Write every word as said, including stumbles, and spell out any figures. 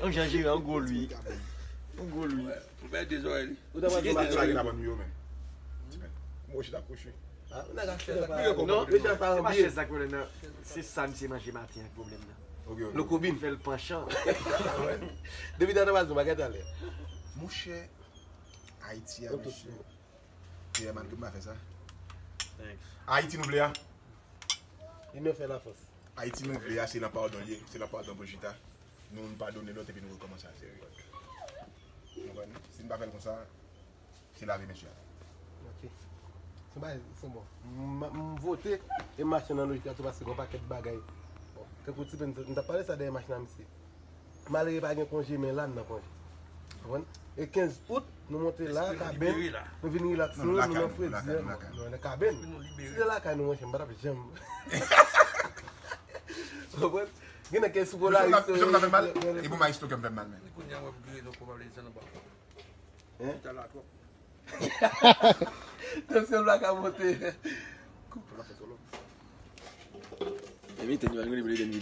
Yon jan jere, yon gwo lwi. Yon gwo lwi. Ou pè de zòrèy li. Ou ta pral gen de zòrèy la ban nou yo menm. Mwen chita kouche. Ah, nèg a fè sa. Non, se pa chèz la k pwoblèm nan. Se sa misye manje maten an k pwoblèm nan. Lokobin fè l panchan. Depi tande pral di bagay talè. Monchè, Ayiti a, mesye. Pierre Man, tout m a fè sa. Ayiti nou vle a. Li nou fè lafòs. Ayiti nou vle a, se lan padon li ye, se lan padon pou chita. Nou, nou padone lòt epi nou rekòmanse a zero. Ou konprann? Si n pa fè l konsa, se lave men sou a. Ok. Se bay, se bon. M, m vote e machin nan lojik la tou paske gon pakèt bagay. Bon, tankou ti pen, m t ap pale sa dèyè machin nan misye. Malere pa gen konje, men la n nan konje. Konprann? E kenz out, nou monte la, kabenn, nou vin rilaks nou, nou nan fredi, nou nan kabenn. Si te lakay nou, monchè, m pa t ap janm. Konprann? Gen nan kenz sou Polaris. Jòm nan fè mal. E pou Maestro kè m fè mal, men. Kounye a, mwen vire non, pa vle di sa nan ba. Hein? Tansyon la ka monte. Epi, te di, mwen, mwen, mwen, mwen,